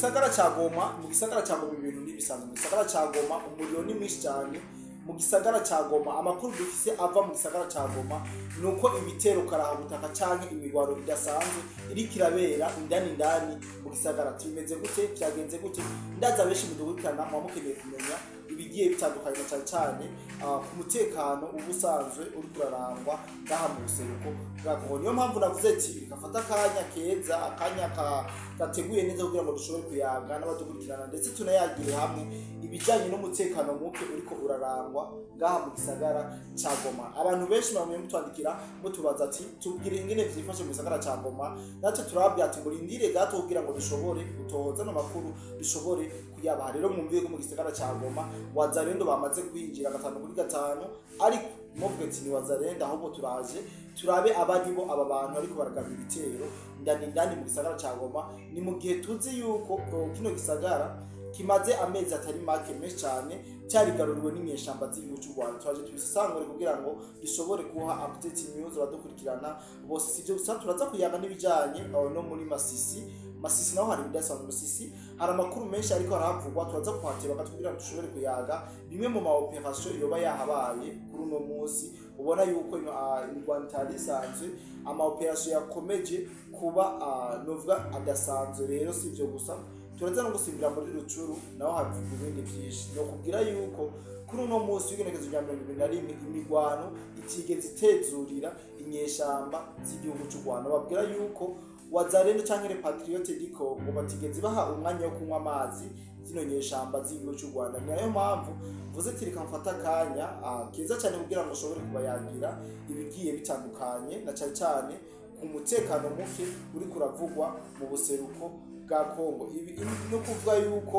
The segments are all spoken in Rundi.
Gisagara ca Goma, mu gisagara ca Goma ibintu ntibisanzwe. Mu gisagara ca Goma umuriro ni mwinshi cyane. Mu gisagara ca Goma, amakuru dufise ava mu gisagara ca Goma ni uko ibitero karahabutaka canke imigwaro idasanzwe iriko irabera indani indani mu gisagara. Tubimeze gute? Vyagenze gute? Ndaza benshi mudukurikirana muba mukeneye kumenya ibigiye bitandukanye, na cane cane ku mutekano uba usanzwe uriko urarangwa ngaha mu buseruko bwa Kongo. Niyo mpamvu navuze ati reka mfate akanya keza, akanya gateguye neza, kugira ngo dushobore kuyaga n'abadukurikirana, ndetse tunayagire hamwe ibijyanye n'umutekano muke uriko urarangwa ngaha mu gisagara ca Goma. Abantu benshi bamwe mutwandikira mutubaza ati: "Tubwire ingene vyifashe mu gisagara ca Goma." Natwe turababwira ati: "Murindire gato kugira ngo dushobore gutohoza ano makuru, dushobore kuyabaha." Rero mwumviye ko mu gisagara ca Goma Wazalendo bamaze kwinjira gatanu kuri gatanu, ariko muvuge ati ni Wazalendo, ahubwo turaje turabe abaribo aba bantu ariko baragaba ibitero indani indani mu gisagara ca Goma. Ni mu gihe tuzi yuko kino gisagara kimaze amezi atari make menshi cyane cyarigaruriwe n'inyeshamba z'igihugu cy'u Rwanda. Turaje tubisesangure kugira ngo dushobore kuha update news abadukurikirana bose. Si ibyo gusa, turaza kuyaga n'ibijyanye no muri Masisi. Masisi naho hari ibidasanzwe. Masisi hari amakuru menshi ariko arahavugwa. Turaza kuhateba gato kugira ngo dushobore kuyaga bimwe mu ma opération yoba yahabaye kuri uno munsi. Ubona yuko imirwano itari isanzwe, ama opération yakomeje kuba novuga adasanzwe. Rero si ibyo gusa, turaza no gusimbira muri Rutshuru, naho havugwa ibindi byinshi. Ni ukubwira yuko kuri uno munsi w'igenekerezo rya 21 imigwano itigeze itezurira inyeshamba z'igihugu cy'u Rwanda. Babwira yuko Wazalendo canke Les Patriotes du Congo batigeze baha umwanya wo kunywa amazi zino nyeshamba z'igihugu cy'u Rwanda. Ni nayo mpamvu mvuze ati reka mfate akanya keza cyane kugira ngo ushobore kubayagira ibigiye bitandukanye, na cyane cyane ku mutekano muke uri kuravugwa mu buseruko bwa Kongo. Ibi no kuvuga yuko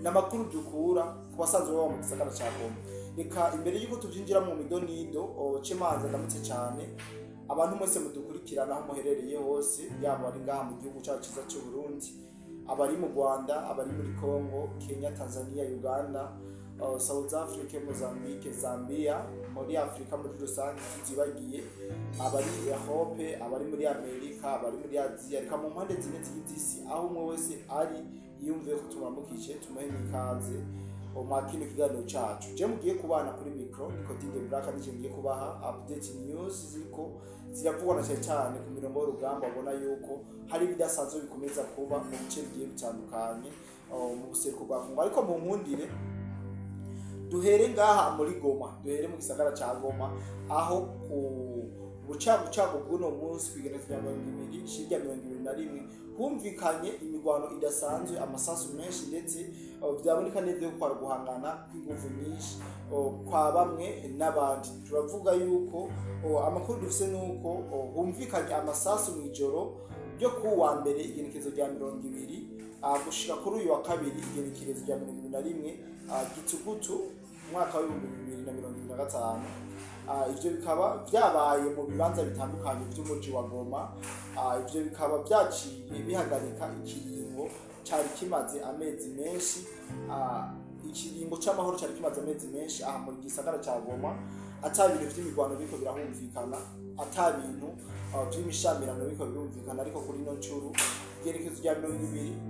n'amakuru dukura ku basanzwe baba mu gisagara ca Goma. Reka imbere yuko tubyinjira mu midonido, cemanza ndamutse cyane abantu mwese mudukurikirana aho muherereye hose, yaba ari ngaha mu gihugu cyacu cyiza cy'u Burundi, abari mu Rwanda, abari muri Congo, Kenya, Tanzania, Uganda, South Africa, Mozambique, Zambia, muri Afrika muri rusange, tutibagiye abari Europe, abari muri Amerika, abari muri Aziya, reka mu mpande zine z'izi isi, aho umwe wese ari yiyumviye ko tumwambukije, tumuhe n'ikaze mwa kino kiganiro cacu. Je mugiye kubana kuri micro ni Cotide Black, nije ngiye kubaha update news ziriko ziravugwa na cyane cyane ku mirongo y'urugamba. Ubona yuko hari ibidasanzwe bikomeza kuba mu bice bigiye bitandukanye mu buseruko bwa Kongo. Ariko mu nkundire duhere ngaha muri Goma, duhere mu gisagara ca Goma, aho ku bucagucagu bw'uno munsi kw'igenekerezo rya 20 shirya 21 humvikanye imigwano idasanzwe, amasasu menshi, ndetse vyaboneka neza yuko kwari guhangana kw'inguvu nyinshi kwa bamwe n'abandi. Turavuga yuko amakuru dufise nuko humvikanye amasasu mw'ijoro ryo ku wa mbere igenekerezo rya 20 gushika kuri uyu wa kabiri igenekerezo rya 21 Gitugutu umwaka w'2025. Ivyo bikaba vyabaye mu bibanza bitandukanye vy'umuji wa Goma. Ivyo bikaba vyaciye bihagarika ikiringo cari kimaze amezi menshi, ikiringo c'amahoro cari kimaze amezi menshi aha mu gisagara ca Goma, ata bintu vy'imigwano biriko birahumvikana, ata bintu vy'imishamirano biriko birumvikana. Ariko kuri ino ncuro igerekezo rya 20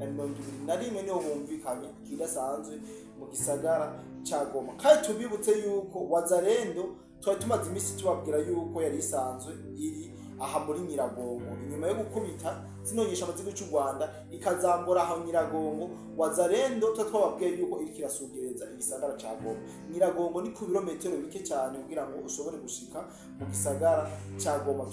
na 21 niho humvikanye ikidasanzwe mu gisagara ca Goma. Kandi tubibutse yuko Wazalendo twari tumaze iminsi tubabwira yuko yari isanzwe iri aha muri Nyiragongo, inyuma yo gukubita zino nyeshamba z'igihugu cy'u Rwanda ikazambura aho Nyiragongo. Wazalendo tuba twababwiye yuko iriko irasugereza igisagara ca Goma. Nyiragongo ni ku birometero bike cyane kugira ngo ushobore gushika mu gisagara ca Goma.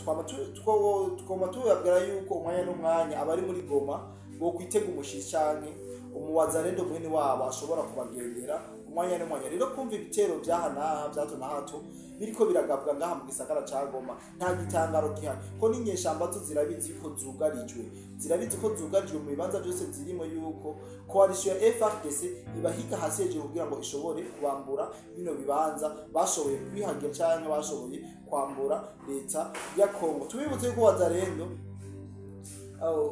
Twama tubabwira yuko umwanya n'umwanya abari muri Goma bo kwitega umushitsi canke umuwazalendo mwene wabo ashobora kubagendera umwanya n'umwanya. Rero kumva ibitero vyaha n'aha vya hato na hato biriko biragabwa ngaha mu gisagara ca Goma, nta gitangaro gihari, ko n'inyeshamba zo zirabizi ko zugarijwe, zirabizi ko zugarijwe mu bibanza byose zirimo, yuko coalition ya FARDC ibahiga hasi hejuru kugira ngo ishobore kubambura bino bibanza bashoboye kwihagira canke bashoboye kwambura leta ya Kongo. Tubibutse yuko Wazalendo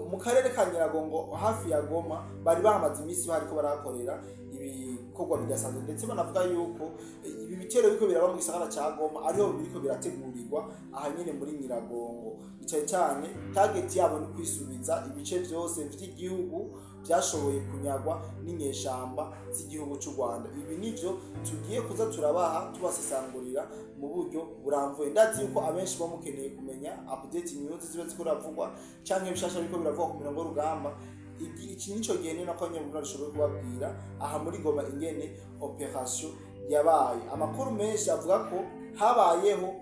mu karere ka Nyiragongo hafi ya Goma bari bahamaze iminsi bariko barahakorera ibikorwa bidasanzwe, ndetse banavuga yuko ibi bitero biriko biraba mu gisagara ca Goma ariho biriko birategurirwa aha nyene muri Nyiragongo. Cyane cyane target yabo ni kwisubiza ibice vyose vy'igihugu. byashoboye kunyagwa n'inyeshamba z'igihugu cy'u Rwanda. Ibi nivyo tugiye kuza turabaha tubasesangurira mu buryo buramvuye. Ndazi yuko abenshi bamukeneye kumenya update news ziba ziko biravugwa canke ibishasha biriko biravugwa ku mirongo y'urugamba. Iki nico gihe ni nako nyamukuru dushoboye kubabwira aha muri Goma ingene operation yabaye. Amakuru menshi avuga ko habayeho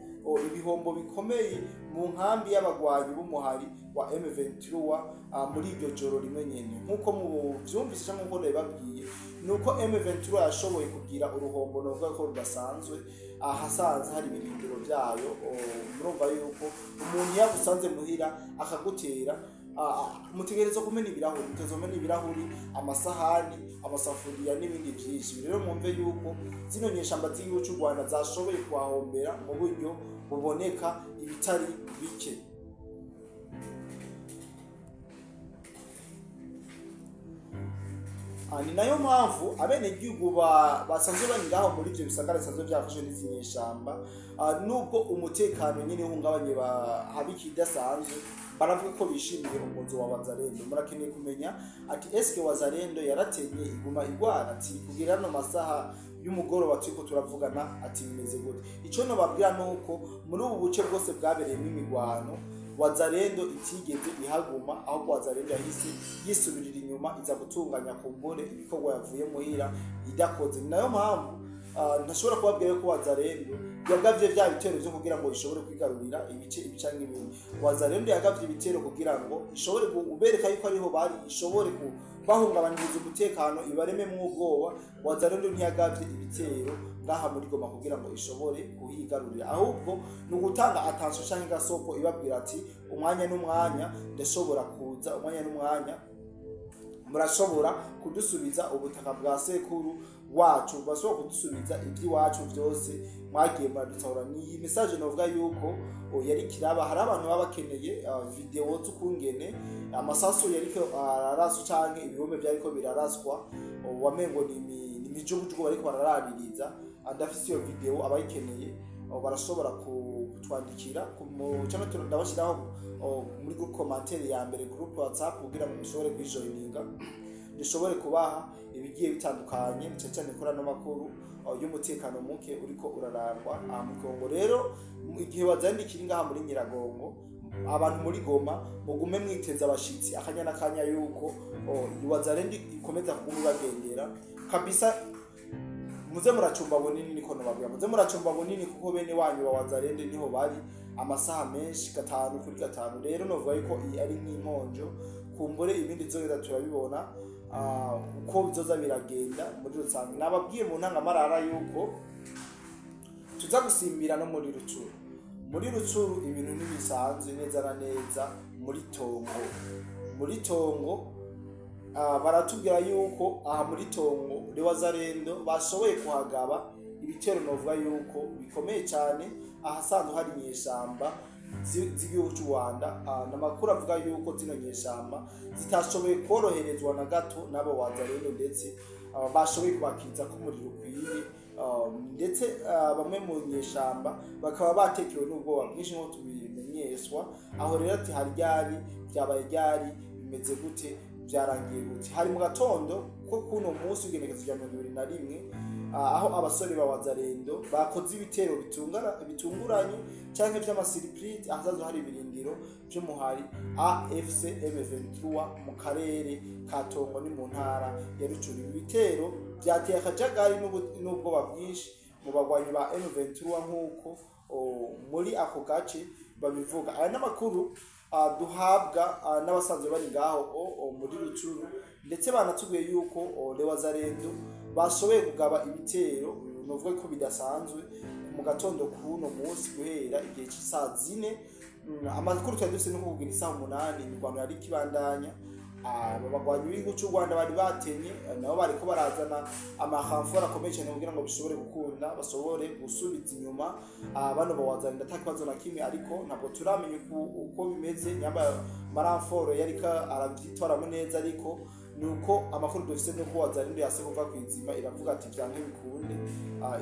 ibihombo bikomeye mu nkambi y'abagwanyi b'umuhari wa M23 muri iryo joro rimwe nyene. Nkuko muvyumvise cyangwa nkuko nabibabwiye, nuko M23 yashoboye kugira uruhombo novuga ko rudasanzwe ahasanze hari ibirindiro byayo. Murumva yuko umuntu yagusanze muhira akagutera, mutegereza kumena ibirahuri, mutegereza kumena ibirahuri, amasahani, amasafuriya n'ibindi byinshi. Rero mwumve yuko zino nyeshamba z'igihugu cy'u Rwanda zashoboye kuhahombera mu buryo buboneka ibitari bike. Ni nayo mpamvu abenegihugu basanzwe bari ngaho muri ivyo bisagara bisanzwe vyafashwe n'izi nyeshamba, nubwo umutekano nyene uhungabanye habika idasanzwe, baravuga ko bishimiye umuzo wa Wazalendo. Murakeneye kumenya ati eske Wazalendo yaratenye iguma igwana, ati kugira no masaha y'umugoroba turiko turavugana ati bimeze gute? Ico nobabwira nuko muri ubu buce bwose bwabereyemo imigwano, Wazalendo itigeze ihaguma, ahubwo Wazalendo yahise yisubirira inyuma iza gutunganya kumbure ibikorwa yavuye muhira idakoze. Ni nayo mpamvu ntashobora kubabwira ko Wazalendo yagavye vya bitero vyo kugira ngo ishobore kwigarurira ibice ibi canke ibindi. Wazalendo yagavye ibitero kugira ngo ishobore kubereka yuko ariho bari, ishobore kubahungabaniriza umutekano, ibarememwo ubwoba. Wazalendo ntiyagavye ibitero ngaha muri Goma kugira ngo ishobore kuhigarurira, ahubwo ni ugutanga attention canke gasoko ibabwira ati umwanya n'umwanya ndashobora kuza, umwanya n'umwanya murashobora kudusubiza ubutaka bwa sekuru wacu, bashobora kudusubiza iby'iwacu byose mwagiye muradutahura. Ni message novuga yuko yari kiraba. Hari abantu baba bakeneye video z'ukungene amasasu yariko araraswa canke ibihome byariko biraraswa, wamengo ni imijugujugu bariko bararaririza. Ndafise iyo video, abayikeneye barashobora kutwandikira cyangwa ndabashyiraho muri group commentaire ya mbere, group WhatsApp, kugira ngo mushobore kwijoininga, dushobore kubaha ibigiye bitandukanye, cyane cyane kuri ano makuru y'umutekano muke uriko urarangwa mu Kongo. Rero igihe wazandikira ngaha muri Nyiragongo, abantu muri Goma mugume mwiteza abashitsi akanya n'akanya yuko Wazalendo ikomeza kuguma ibagendera kabisa. Muze muracumba bunini, niko nobabwira, muze muracumba bunini kuko bene wanyu ba Wazalendo niho bari amasaha menshi, 5 kuri 5. Rero novuga yuko iyi ari nk'imponjo, kumbure ibindi zogenda turabibona uko bizoza biragenda muri rusange. Nababwiye mu ntangamarara yuko tuza gusimbira no muri Rucuru. Muri Rucuru ibintu ntibisanzwe neza na neza. Muri Tongo, muri Tongo baratubwira yuko aha muri Tongo Wazalendo bashoboye kuhagaba ibitero novuga yuko bikomeye cyane ahasanzwe hari inyeshamba z'igihugu cy'u Rwanda. N'amakuru avuga yuko zino nyeshamba zitashoboye koroherezwa na gato n'abo Wazalendo, ndetse bashoboye kubakiriza ko umuriro ukwiye, ndetse bamwe mu nyeshamba bakaba batekewe n'ubwoba bwinshi nk'uko tubimenyeshwa. Aho rero ati hari ryari byabaye, ryari bimeze gute, byarangiye gute? Hari mu gatondo ko kuno munsi w'igenekerezo rya 21, aho abasore ba Wazalendo bakoze ibitero bitunguranye canke vy'amasiriprise ahazazo hari ibirindiro vy'umuhari AFC M23 mu karere ka Tongo ni mu ntara ya Rucuru. Ibi bitero byateye akajagari n'ubwoba bwinshi mu bagwanyi ba M23 nk'uko muri ako gace babivuga. Aya n'amakuru duhabwa n'abasanzwe bari ngaho muri Rucuru, ndetse banatubwiye yuko Wazalendo bashoboye kugaba ibitero novuga ko bidasanzwe mu gatondo kuno munsi guhera igihe cy'isaha 4. Amakuru twari dufise nuko kugira isaha 8 imirwano yari ikibandanya. Aba bagwanyi b'igihugu cy'u Rwanda bari batenye, nabo bariko barazana amahamfora akomeye cyane kugira ngo bishobore gukunda bashobore gusubiza inyuma bano ba Wazalendo ata kibazo na kimwe, ariko ntabwo turamenya uko bimeze. Nyamba maramforo yariko aravyitwaramo neza, ariko Nuko amakuru dufise nuko Wazalendo yase kuva kwizima, iravuga ati vyanke bikunde,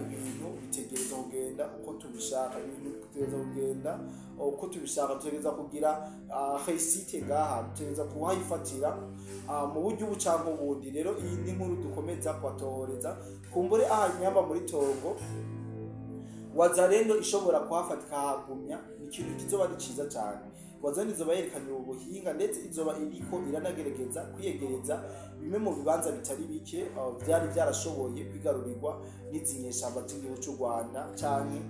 ibintu bitegereza kugenda uko tubishaka, ibintu bitegereza kugenda uko tubishaka, dutegereza kugira réussite ngaha, dutegereza kuhayifatira mu buryo ubu canke ubundi. Rero iyi ni inkuru dukomeza kubatohoreza. Kumbure aha nyamba muri Tongo Wazalendo ishobora kuhafata ikahagumya, ni ikintu kizoba ari ciza cyane. Wazalendo izoba yerekanye ubu buhinga, ndetse izoba iriko iranagerageza kwiyegereza bimwe mu bibanza bitari bike vyari vyarashoboye kwigarurirwa n'izi nyeshamba z'igihugu c'u Rwanda, canke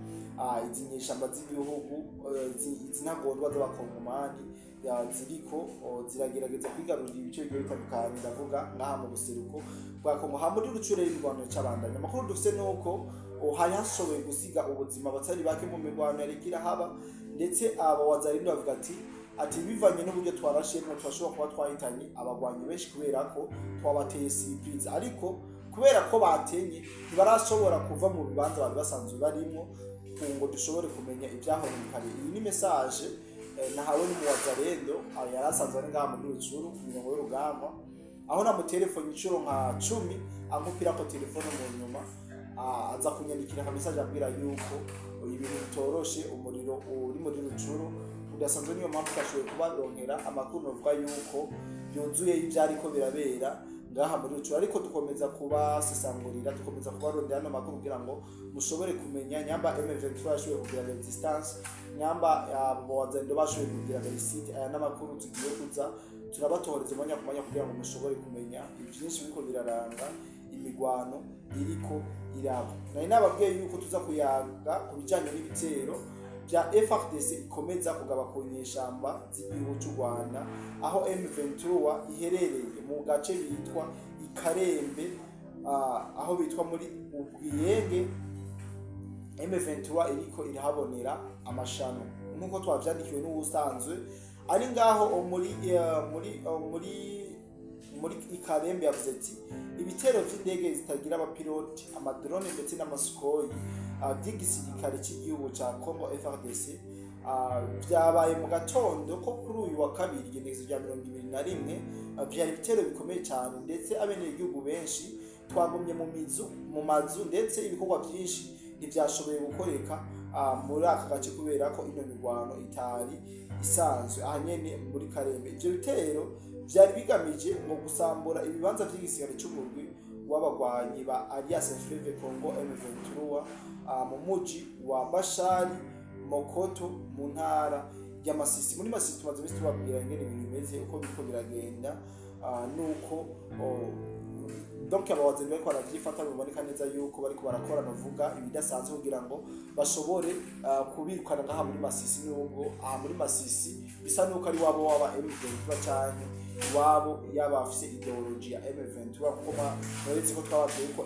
izi nyeshamba z'igihugu, izi ntagondwa z'abakongomani ziriko ziragerageza kwigarurira ibice bigiye bitandukanye, ndavuga ngaha mu buseruko bwa Kongo. Ha muri Rucure y'irwano c'abandanya, amakuru dufise nuko hari hashoboye gusiga ubuzima batari bake mu mirwano yariko irahaba, ndetse aba Wazalendo bavuga ati bivanye n'uburyo twarashemwo, turashobora kuba twahitanye abagwanyi benshi kubera ko twabateye surprise, ariko kubera ko batenye ntibarashobora kuva mu bibanza bari basanzwe barimwo ngo dushobore kumenya ivyahonekariye. Iyi ni message nahawe n'umuwazalendo yari asanzwe ari ngaha muri Rucuru ku mirongo y'urugamba, aho namutelefone inshuro nka 10 ankupirako telefone, mu nyuma aza kunyandikira aka message ambwira yuko ibintu bitoroshe, umuriro uri muri Rucuru udasanzwe, niyo mpamvu utashoboye kubaronkera amakuru novuga yuko yuzuye y'ivyariko birabera ngaha muri Rucuru. Ariko dukomeza kubasesangurira, dukomeza kubarondera ano makuru kugira ngo mushobore kumenya nyamba M23 yashoboye kugira résistance, nyamba abo Wazalendo bashoboye kugira réussite. Aya n'amakuru tugiye kuza turabatohoreza umwanya ku mwanya kugira ngo mushobore kumenya ivyinshi biriko biraranga imigwano iriko iraba. Nari nababwiye yuko tuza kuyaga ku bijanye n'ibitero bya FARDC ikomeza kugaba ku nyeshamba z'igihugu cy'u Rwanda, aho M23 iherereye mu gace bitwa Ikarembe, aho bitwa muri Ubwiyenge. M23 iriko irahabonera amashano nk'uko twavyandikiwe n'uwusanzwe ari ngaho muri Ikarembe. Yavuze ati ibitero vy'indege zitagira abapiloti, amadrone ndetse n'amasukhoi by'igisirikare cy'igihugu ca Congo FARDC vyabaye mu gatondo ko kuri uyu wa kabiri, igenekerezo rya 21. Vyari ibitero bikomeye cyane, ndetse abenegihugu benshi twagumye mu mazu, ndetse ibikorwa byinshi ntivyashoboye gukoreka muri aka gace kubera ko ino mirwano itari isanzwe. Aha nyene muri Karembe, ivyo bitero vyari bigamije ngo gusambura ibibanza vy'igisirikare c'umurwi w'abagwanyi ba Alliance Fleuve Congo M23 mu muji wa Bashari Mokoto mu ntara ya Masisi. Muri Masisi tumaze iminsi tubabwira ingene ibintu bimeze, uko biriko biragenda, nuko donc abawazi bariko baravyifata, biboneka neza yuko bariko barakora bavuga ibidasanzwe kugira ngo bashobore kubirukana ngaha muri Masisi, nubwo aha muri Masisi bisa nuko ari wabo waba M23 canke iwabo yaba afise idéologie ya M23, kuko murabizi ko twababwiye ko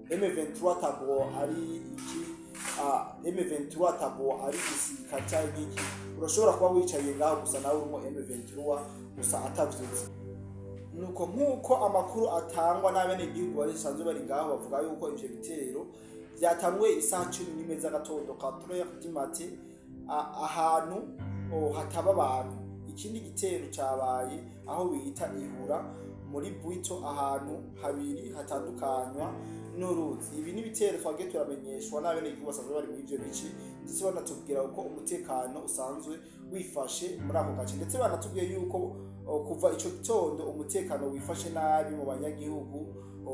M23 tabwo ari iki, M23 tabwo ari igisirikare canke iki. Urashobora kuba wicaye ngaho gusa nawe urimo M23 gusa atavyuze. Nuko nk'uko amakuru atangwa n'abenegihugu basanzwe bari ngaho, bavuga yuko ivyo bitero byatanguye isaha 11 z'agatondo, 4 du matin, ahantu hataba abantu. Ikindi gitero cabaye aho bita Ihura muri Bwito, ahantu habiri hatandukanywa n'uruzi. Ibi ni ibitero twagiye turamenyeshwa n'abenegihugu basanzwe bari muri ivyo bice, ndetse banatubwira uko umutekano usanzwe wifashe muri ako gace, ndetse banatubwiye yuko kuva ico gitondo umutekano wifashe nabi mu banyagihugu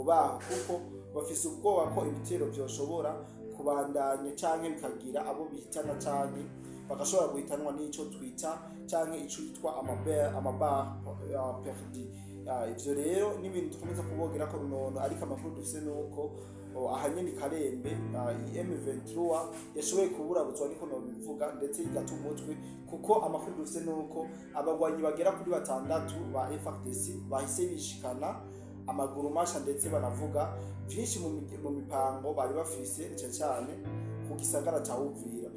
baho, kuko bafise ubwoba ko ibitero vyoshobora kubandanya canke bikagira abo bihitana, canke bagashobora guhitanwa n'ico twita canke ico yitwa amaballes perdues. Ivyo rero ni ibintu dukomeza kubogera ko runono, ariko amakuru dufise nuko aha nyene Karembe iyi M23 yashoboye kuburabuzwa, niko nobivuga, ndetse igata umutwe, kuko amakuru dufise nuko abagwanyi bagera kuri batandatu ba FARDC bahise bishikana amaguru masha, ndetse banavuga vyinshi mu mipango bari bafise cane cyane ku gisagara ca Uvira.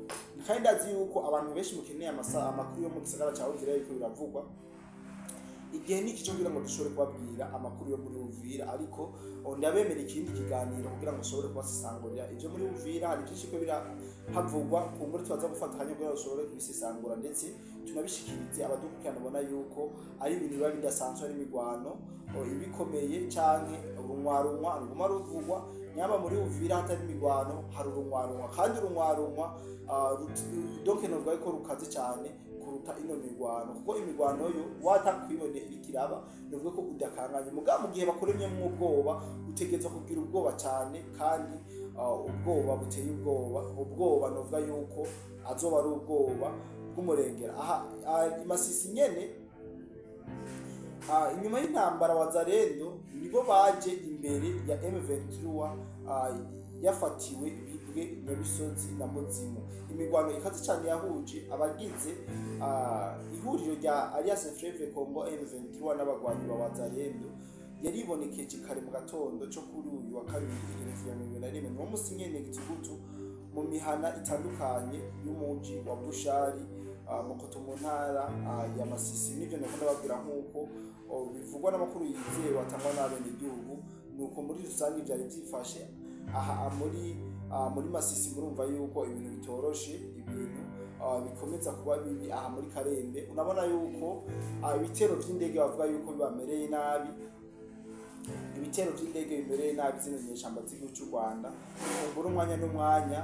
Kandi ndazi yuko abantu benshi mukeneye amakuru yo mu gisagara ca Uvira, yuko biravugwa. Igihe niki cyo kugira ngo dushobore kubabwira amakuru yo muri Uvira, ariko ndabemera ikindi kiganiro kugira ngo ushobore kubasesangurira ibyo muri Uvira. Hari byinshi ko birahavugwa, kumbura tubaza gufata akanya kugira ngo dushobore kubisesangura ndetse tunabishikirize abadukurikirana. Ubona yuko ari ibintu biba bidasanzwe, ari imigwano ibikomeye canke urunwarunwa ruguma ruvugwa. Nyaba muri Uvira hatari imigwano, hari urunwarunwa, kandi urunwarunwa donc novuga ko rukaze cyane kuruta ino migwano, kuko imigwano yo watakwibone iriko iraba, novuga ko udakanganye. Mugabo mu gihe bakuremyemwo ubwoba, utegerezwa kugira ubwoba cyane, kandi ubwoba buteye ubwoba, ubwoba novuga yuko azoba ari ubwoba bw'umurengera. Aha Imasisi nyene, inyuma y'intambara, Wazalendo nibo baje imbere ya M23 yafatiwe Bibwe, Nyabisozi na Muzimu. Imigwano ikaze cyane yahuje abagize ihuriro rya Alliance Fleuve Congo M23 n'abagwanyi ba Wazalendo yaribonekeje kare mu gatondo cyo kuri uyu wa kabiri, igenekerezo rya 21. Ni wo musi nyene gitugutu mu mihana itandukanye y'umuji wa Bushari, Mukoto, mu ntara ya Masisi. Nivyo nako ndababwira nk'uko bivugwa n'amakuru yizewe atangwa n'abenegihugu. Nuko muri rusange vyari vyifashe aha muri Masisi. Murumva yuko ibintu bitoroshe, ibintu bikomeza kuba bibi aha muri Karembe. Unabona yuko ibitero vy'indege bavuga yuko bibamereye nabi, ibitero vy'indege bimereye nabi zino nyeshamba z'igihugu c'u Rwanda. Kumbura umwanya n'umwanya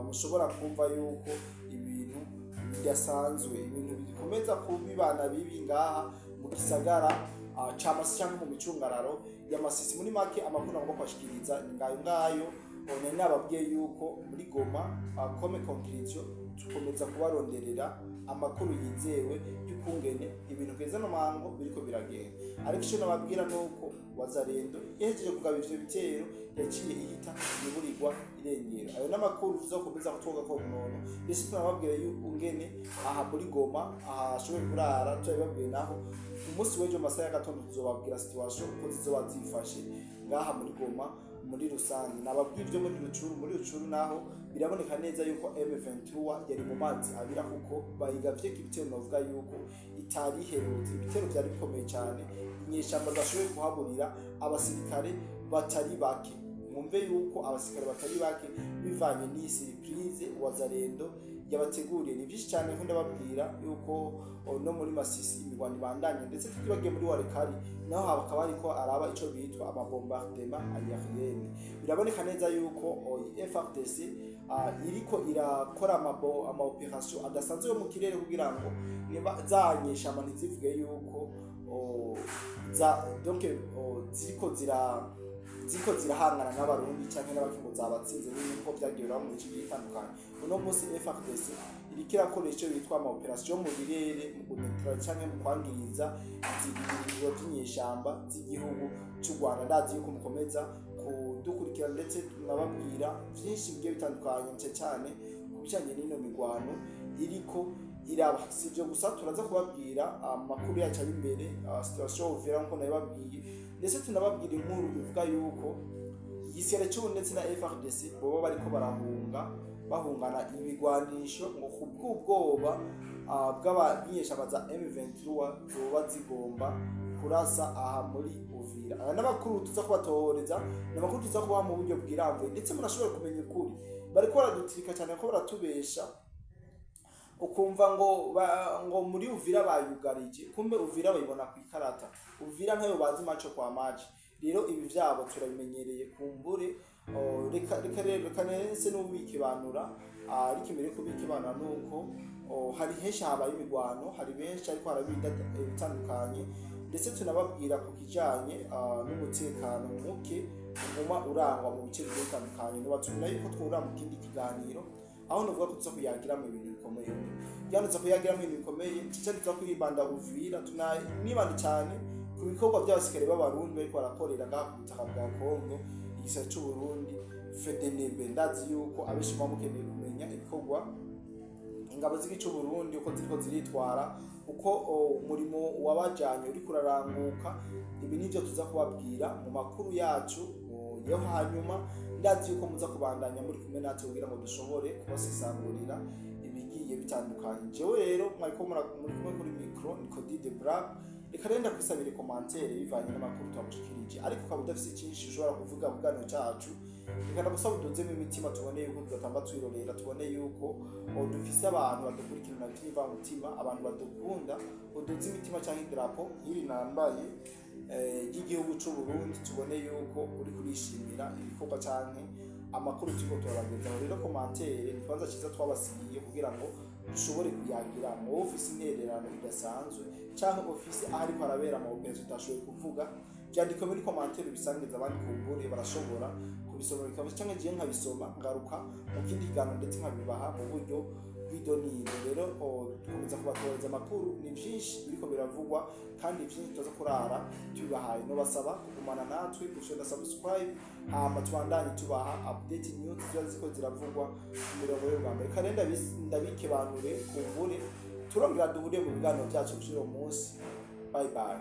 mushobora kumva yuko ibintu bidasanzwe, ibintu bikomeza kubibana bibi ngaha mu gisagara ca Masisi cyangwa mu micungararo ya Masisi. Muri make, amakuru nagomba kubashikiriza ni ngayo ngayo. Nari nababwiye yuko muri Goma, comme conclusion, tukomeza kubaronderera amakuru yizewe y'ukungene ibintu keza no mango biriko biragenda. Ariko icyo nababwira nuko Wazalendo yahejeje kugaba ivyo bitero, yaciye ihita iburirwa irengero. Ayo n'amakuru tuzokomeza kutwoga ko nono, ndetse tunababwira yuko ngene aha muri Goma aha ashoboye kurara turabibabwiye. Naho umunsi w'ejo mu masaha y'agatondo tuzobabwira situation uko zizoba zifashe ngaha muri Goma muri rusange. Nababwiye ibyo muri Rucuru. Muri Rucuru naho biraboneka neza yuko M23 yari mu mazi abira, kuko bayigavye ibitero novuga yuko itari iherutse. Ibitero byari bikomeye cyane, inyeshamba zashoboye kuhaburira abasirikare batari bake. Mwumve yuko abasirikare batari bake bivanye n'iyi surprise Wazalendo yabateguriye. Ni byinshi cyane ko ndababwira yuko no muri Masisi imigwano ibandanye, ndetse tutibagiye muri Walikale naho hakaba hariko araba ico bitwa amabombardement aérienne. Biraboneka neza yuko FARDC iriko irakora ama operation adasanzwe yo mu kirere kugira ngo niba za nyeshamba ntizivuge yuko za donc ziriko zirahangana n'Abarundi canke n'abakingo zabatsinze, n'uko vyagiye biraba mu bice bigiye bitandukanye. Uno munsi FARDC iriko irakoresha ico bitwa ama operation mu birere mu kunetra canke mu kwangiriza ibirindiro vy'inyeshamba z'igihugu c'u Rwanda. Ndazi yuko mukomeza kudukurikirana, ndetse tunababwira vyinshi bigiye bitandukanye, cyane cyane ku bijanye n'ino migwano iriko iraba. Si ibyo gusa, turaza kubabwira amakuru yacu ari imbere, situation Uvira nkuko nabibabwiye, ndetse tunababwira inkuru ivuga yuko igisirikare cy'ubu ndetse na FARDC boba bariko barahunga, bahungana ibigwanisho ngo kubw'ubwoba bw'abanyeshamba za M23 zoba zigomba kurasa aha muri Uvira. Aya n'amakuru tuza kubatohoreza, ni amakuru tuza kubaha mu buryo bwirambuye, ndetse murashobora kumenya ukuri. Bariko baradutirika cyane ko baratubesha, ukumva ngo ngo muri Uvira bayugarije, kumbe Uvira bayibona ku ikarata. Uvira nkayo bazi macho kwa maji. Rero ibi vyabo turabimenyereye. Kumbure reka rero reka nese n'ubikibanura, ariko imbere yo kubikibanura nuko hari henshi habaye imigwano, hari benshi ariko harabinda bitandukanye, ndetse tunababwira ku kijanye n'umutekano muke uguma urangwa mu bice bigiye bitandukanye. Nibatumira yuko twurira mu kindi kiganiro, aho nuvuga ko tuza kuyagiramo ibintu bikomeye, byanditse kuyagiramo ibintu bikomeye cica tuza kwibanda Uvira, tunanibanda cyane ku bikorwa by'abasirikare b'Abarundi bariko barakorera ngaha ku butaka bwa Kongo, igisirikare c'u Burundi FDNB. Ndazi yuko abenshi muba mukeneye kumenya ibikorwa ingabo z'igihugu c'u Burundi uko ziriko ziritwara, uko umurimo wabajanye uriko uraranguka. Ibi nivyo tuza kubabwira mu makuru yacu yo hanyuma. Ndazi yuko muza kubandanya muri kumwe natwe kugira ngo dushobore kubasesangurira ibigiye bitandukanye. Jewe rero mwariko muri kumwe kuri micro ni Cody de Brab. Reka rero ndakwisabire commentaire bivanye n'amakuru twagushikirije, ariko ukaba udafise cyinshi ushobora kuvuga ku kiganiro cacu, reka ndagusaba uduzemo imitima, tubone yuko tudatamba twirorera, tubone yuko dufise abantu badukurikirana by'imvamutima, abantu badukunda. Uduze imitima cyangwa idarapo nk'iri nambaye ry'igihugu c'u Burundi, tubone yuko uri kurishimira ibikorwa canke amakuru turiko turabagezaho. Rero commentaire ni ikibanza ciza twabasigiye kugira ngo dushobore kuyagira. Wowe ufise intererano idasanzwe canke ufise aho ariko arabera ama opération utashoboye kuvuga, vyandike muri commentaire, ubisangiza abandi, kumbure barashobora kubisoma bikaba, canke jewe nkabisoma ngaruka mu kindi kiganiro ndetse nkabibaha mu buryo bw'idonido. Rero dukomeza kubatoreza amakuru, ni vyinshi biriko biravugwa kandi vyinshi tuza kurara tubibahaye. Nobasaba kugumana natwe, gushora subscribe, hama tubandanye tubaha update news ziba ziko ziravugwa ku mirongo y'urugamba. Reka rero ndabikebanure, kumbure turongera duhure mu biganiro byacu vy'uwo munsi. Bye bye.